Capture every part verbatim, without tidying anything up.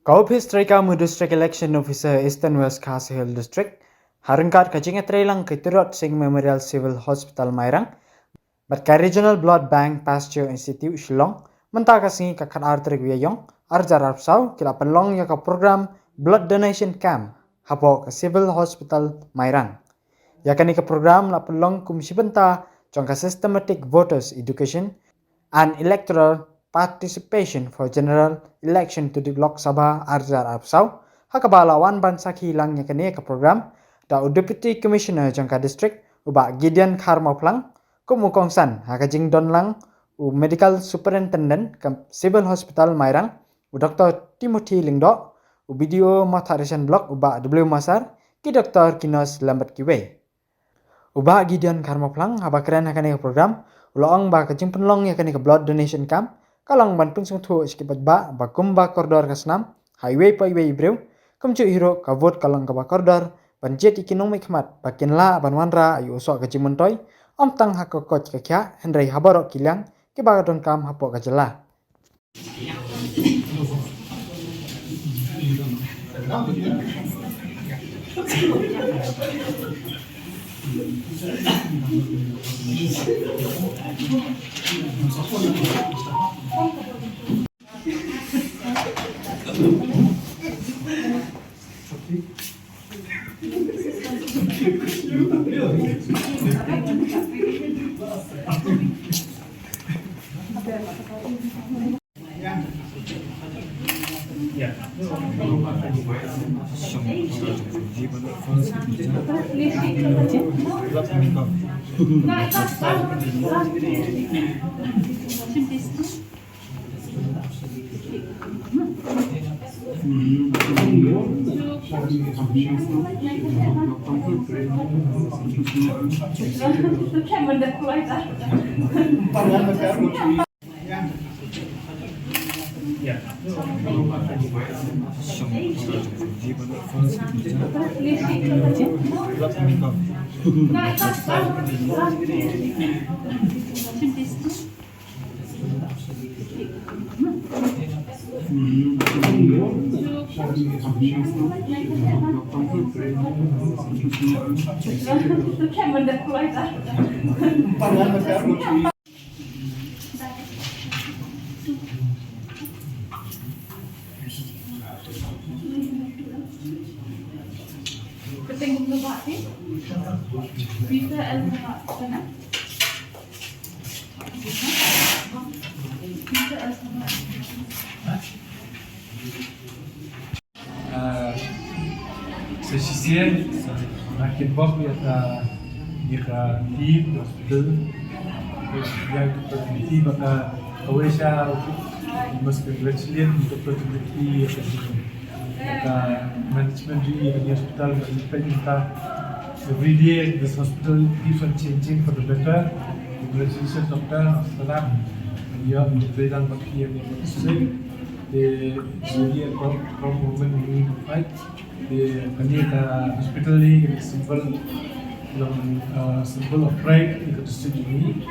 Ka Ophis Treikam u District Election Officer Eastern West Khasi Hills District, ha ryngkat ka jingïatreilang ka Tirot Sing Memorial Civil Hospital Mairang bad ka Regional Blood Bank Pasteur Institute Shillong, mynta ka sngi ka khatar tarik u Ïaïong, arhajar arphew saw, ki la pynlong ïa ka program Blood Donation Camp hapoh ka Civil Hospital Mairang. Ïa kane ka program la pynlong kum shi bynta jong ka Systematic Voters Education and Electoral Participation for General Election to the Lok Sabha arhajar arphew saw, ha kaba la wan ban sakhi lang ïa kane ka program da u Deputy Commissioner jong ka district, u Bah Gideon Kharmawphlang, kum u kongsan ha ka jingdon lang u Medical Superintendent ka Civil Hospital Mairang, u Doktor Timothy Lyngdoh, u B D O Mawthadraishan Block, u Bah W Massar, ki doktor, ki nurse lem bad kiwei. U Bah Gideon Kharmawphlang, haba kren ha kane ka program, u la ong ba ka jingpynlong ïa kane ka Blood Donation Camp ka long ban pynsngewthuh sha ki paidbah ba kumba kordor ka snam ha iwei pa iwei i briew, kumjuh hi ruh ka vote ka long kaba kordor ban jied ïa ki nongmihkhmat ba kin lah ban wanrah ïa u soh ka jingmyntoi, ym tang ha ka koit ka khiah, hynrei ha baroh ki liang kiba donkam hapoh ka jylla. Ah, sa shisien, ah, nga kynbok ïa ka, ïa ka team hospital. Ïa ka facility ba ka, kawei sha, we must congratulate the facility ïa ka, ïa ka management ri ïa ka hospital, ba ka, every day this hospital keeps on changing for the better. Congratulations, doctor. Salam. Ïa, ïa, ïa, ïa, ïa, ïa, Te, it's really a proud, proud moment we need to fight. Te, kane ka hospital hi ka symbol, long, uh, symbol of pride in the district jong ngi.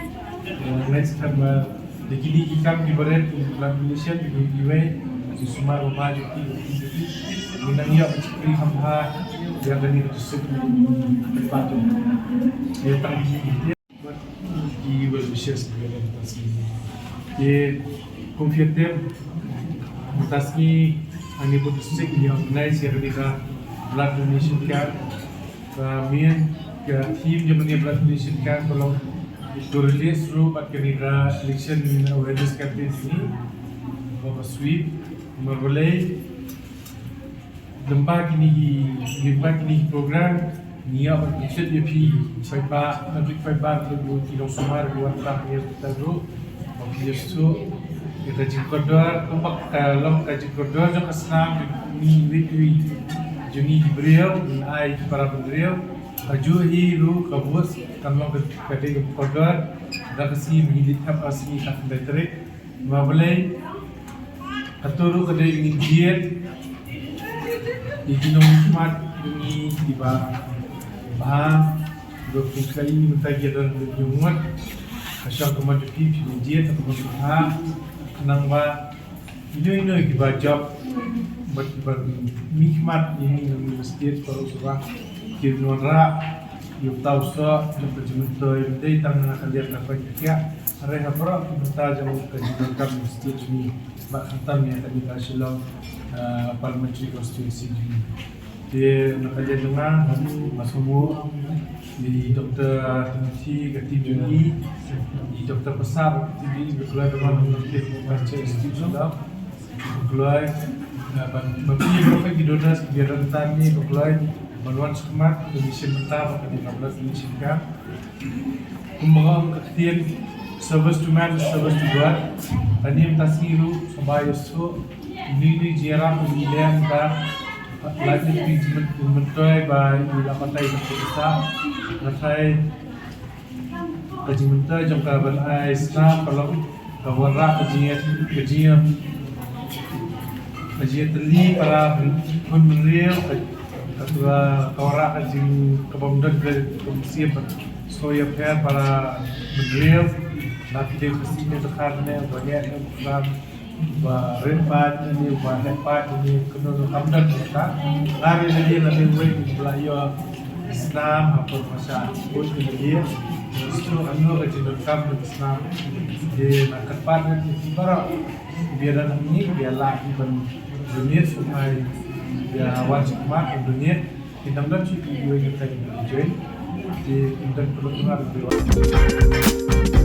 Uh, next time, uh, da kine ki kam kiba rit, blood donation, ki, ki wei, ki sumar ba ma jong ki, ki, ki, ki, ngi nang ïoh ka jingkyrkhu kham bha ïa kane ka district. Te, tang ki, ki, Ki well wishes ki mynta sngi. Te kum phi tip, mynta sngi ha Manipur district ngi organize ïa kane ka blood donation camp. Ka main ka theme jong kane ka blood donation camp ka long to relate through bad kane ka election awareness campaign jong ngi. Ba ka sweep, namar balei Lem bad kine ki, lem bad kine ki program, ngi ïa ban pynshitom ïa phi, paidbah, na phi paidbah, ki long sumar, ki wan tang ïa kita ruh, ba phi ïa sngewthuh ïa ka jingkordor, kumba ka long ka jingkordor jong ka snam, jong ngi, jong ngi ki briew, ngi ai ki para bynriew, kajuh hi ruh ka vote, kan long ka, ka dei ka kordor, da ka sngi ngi leit thap ha sngi ka khyndai tarik. Namar balei, kato ruh ka dei ngin jied ïa ki nongmihkhmat jong ngi kiba bha, kiba pynshai mynta ki don ki nongmihkhmat. Ka shong ka mon jong phi, phi jied ka mon jong phi, khnang ba ino ino kiba jop Bad ban mihkhmat ïa ngi na University baroh shuwa, ki wanrah ïa uta u soh jong ka jingmyntoi, ym dei tang na ka liang ka koit ka khiah, hynrei ha baroh ki bynta jong ka jingdonkam University jong ngi, bad khamtam ïa kane ka Shillong, ah, Parliamentary Constituency jong ngi. Te na ka liang jong nga, nga sngewbha ïa i Doctor Timothy, ka team jong ngi, i Doctor Passah, ka team jong ngi, ba kloi ban wan ha ka Vice Chair Institute Shillong. Kloi, eh, ban, ban pynlong ïa ki donors kiba ïadon bad kane ka kloi ban wan shakhmat, ban ïashim bynta bad kane ka blood donation camp. Kumba ong ka ktien, service to man is service to God. Kane mynta sngi ruh, sngewbha ïa sngewthuh, une une u jingïarap uba ngi leh mynta, lait na ka jingmyntoi ba ngi la batai ïa ka pisa. Nga tharai ka jingmyntoi jong ka ban ai snam ka long ka wanrah ka jingïa, ka jingïa, ka jingïatylli para khun bynriew, ka, ka, ka wanrah ka jing, ka bym don ka mynsiem ban sngew ïapher para bynriew, la ki dei ka shisien ka dkhar ne, ba neh ne, ba khlem, ba rit paid ne, ba heh paid ne, kano kano kam don kata. Nga ruh lei lei la dei uwei uba la ïoh snam ha por ba shah kut lei lei. Shuh ano ka jingdonkam ka snam. Te nga kyrpad ïa ki baroh kiba ïadon hangne, kiba lah ban donate, sngewbha ïa wan shakhmat ban donate. Ki dang don shuh kiwei kiba tei ban join. Te ki dang perlu dengar lebih.